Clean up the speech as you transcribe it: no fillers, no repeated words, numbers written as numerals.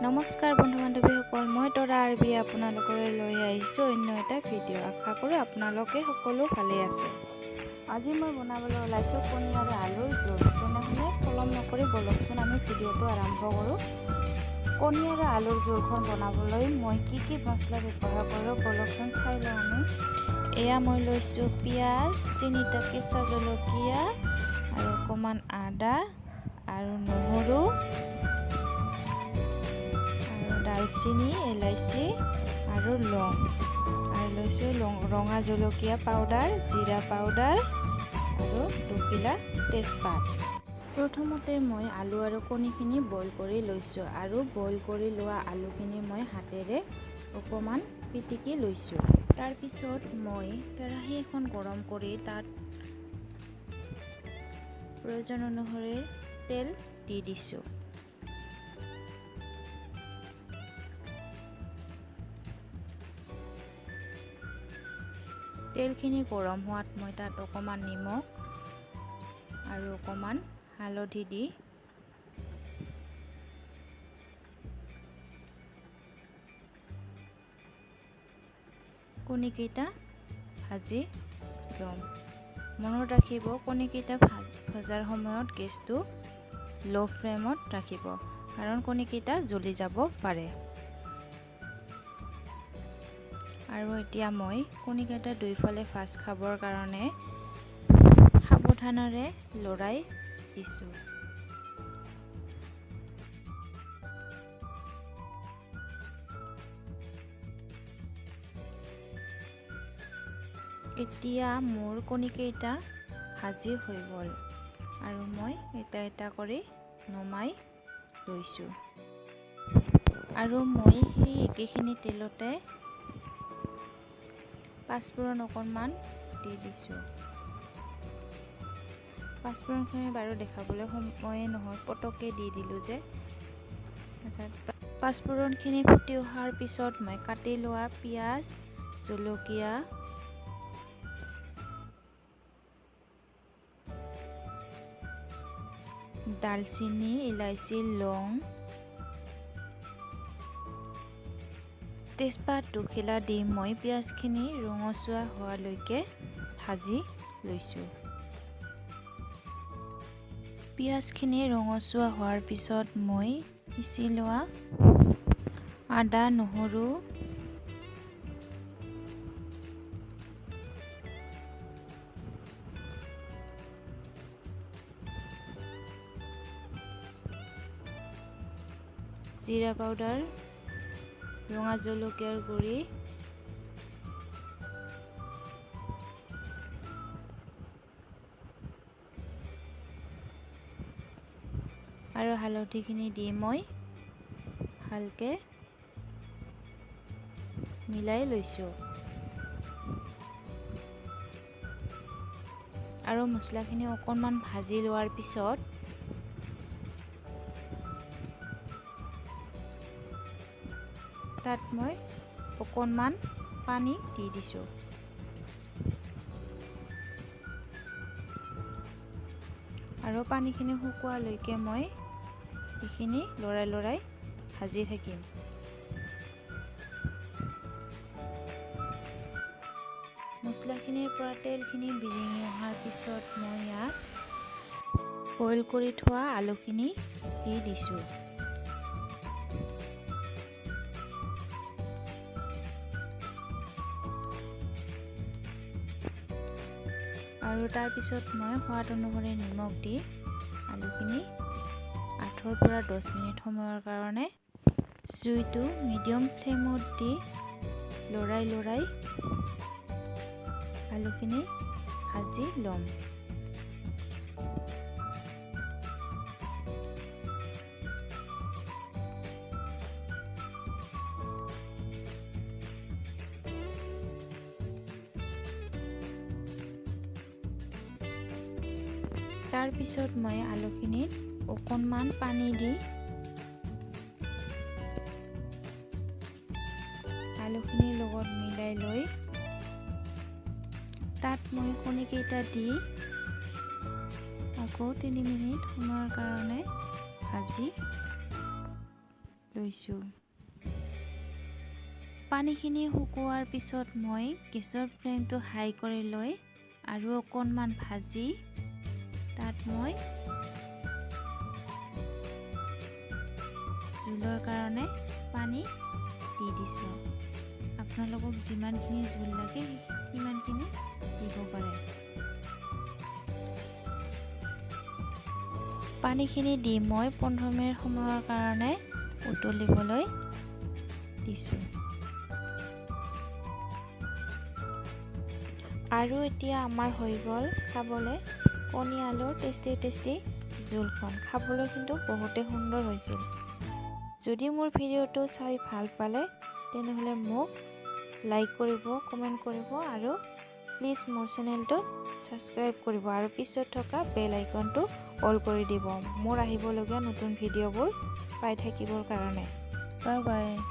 নমস্কাৰ বন্ধু বান্ধৱীসকল, মই তৰা আৰবি আপোনালোকলৈ লৈ আহিছোঁ অন্য এটা ভিডিঅ'। আশা কৰোঁ আপোনালোকে সকলো ভালেই আছে। আজি মই বনাবলৈ ওলাইছোঁ কণী আৰু আলুৰ জোল। তেনেহ'লে পলম নকৰি ব'লকচোন আমি ভিডিঅ'টো আৰম্ভ কৰোঁ। কণী আৰু আলুৰ জোলখন বনাবলৈ মই কি কি মছলা ব্যৱহাৰ কৰোঁ ব'লকচোন চাই লওঁ আমি। এয়া মই লৈছোঁ পিঁয়াজ, 3টা কেঁচা জলকীয়া আৰু অকণমান আদা আৰু নহৰু, দালচিনি, ইলাচি আৰু লং, আৰু লৈছোঁ ৰঙা জলকীয়া পাউডাৰ, জিৰা পাউডাৰ আৰু দুখিলা তেজপাত। প্ৰথমতে মই আলু আৰু কণীখিনি বইল কৰি লৈছোঁ আৰু বইল কৰি লোৱা আলুখিনি মই হাতেৰে অকণমান পিটিকি লৈছোঁ। তাৰপিছত মই কেৰাহী এখন গৰম কৰি তাত প্ৰয়োজন অনুসৰি তেল দি দিছোঁ। তেলখিনি গৰম হোৱাত মই তাত অকণমান নিমখ আৰু অকণমান হালধি দি কণীকেইটা ভাজি ল'ম। মনত ৰাখিব, কণীকেইটা ভজাৰ সময়ত গেছটো ল' ফ্লেমত ৰাখিব, কাৰণ কণীকেইটা জ্বলি যাব পাৰে। আৰু এতিয়া মই কণীকেইটা দুইফালে ভাজ খাবৰ কাৰণে সাৱধানেৰে লৰাই দিছোঁ। এতিয়া মোৰ কণীকেইটা ভাজি হৈ গ'ল আৰু মই এটা এটা কৰি নমাই লৈছোঁ। আৰু মই সেই একেখিনি তেলতে পাঁচফোৰণ অকণমান দি দিছোঁ। পাঁচফোৰণখিনি বাৰু দেখাবলৈ সময়ে নহয়, পটককৈ দি দিলোঁ যে। পাঁচফোৰণখিনি ফুটি অহাৰ পিছত মই কাটি লোৱা পিঁয়াজ, জলকীয়া, দালচিনি, ইলাচি, লং, তেজপাত দুখিলা দি মই পিঁয়াজখিনি ৰঙচুৱা হোৱালৈকে ভাজি লৈছোঁ। পিঁয়াজখিনি ৰঙচুৱা হোৱাৰ পিছত মই পিচি লোৱা আদা, নহৰু, জিৰা পাউডাৰ, ৰঙা জলকীয়াৰ গুড়ি, আৰু হালধিখিনি দি মই ভালকৈ মিলাই লৈছোঁ। আৰু মছলাখিনি অকণমান ভাজি লোৱাৰ পিছত তাত মই অকণমান পানী দি দিছোঁ। আৰু পানীখিনি শুকোৱালৈকে মই এইখিনি লৰাই লৰাই ভাজি থাকিম। মছলাখিনিৰ পৰা তেলখিনি বিৰিঙি অহাৰ পিছত মই ইয়াত বইল কৰি থোৱা আলুখিনি দি দিছোঁ। আৰু তাৰপিছত মই সোৱাদ অনুসৰি নিমখ দি আলুখিনি 8ৰ পৰা 10 মিনিট সময়ৰ কাৰণে জুইটো মিডিয়াম ফ্লেমত দি লৰাই লৰাই আলুখিনি ভাজি ল'ম। তাৰপিছত মই আলুখিনিত অকণমান পানী দি আলুখিনিৰ লগত মিলাই লৈ তাত মই কণীকেইটা দি আকৌ 3 মিনিট সময়ৰ কাৰণে ভাজি লৈছোঁ। পানীখিনি শুকোৱাৰ পিছত মই গেছৰ ফ্লেমটো হাই কৰি লৈ আৰু অকণমান ভাজি তাত মই জোলৰ কাৰণে পানী দি দিছোঁ। আপোনালোকক যিমানখিনি জোল লাগে সিমানখিনি দিব পাৰে। পানীখিনি দি মই 15 মিনিট সময়ৰ কাৰণে উতলিবলৈ দিছোঁ। আৰু এতিয়া আমাৰ হৈ গ'ল খাবলৈ কণী আলুৰ টেষ্টি টেষ্টি জোলখন। খাবলৈ কিন্তু বহুতেই সুন্দৰ হৈছিল। যদি মোৰ ভিডিঅ'টো চাই ভাল পালে তেনেহ'লে মোক লাইক কৰিব, কমেণ্ট কৰিব আৰু প্লিজ মোৰ চেনেলটো ছাবস্ক্ৰাইব কৰিব আৰু পিছত থকা বেল আইকনটো অল কৰি দিব মোৰ আহিবলগীয়া নতুন ভিডিঅ'বোৰ পাই থাকিবৰ কাৰণে। Bye bye.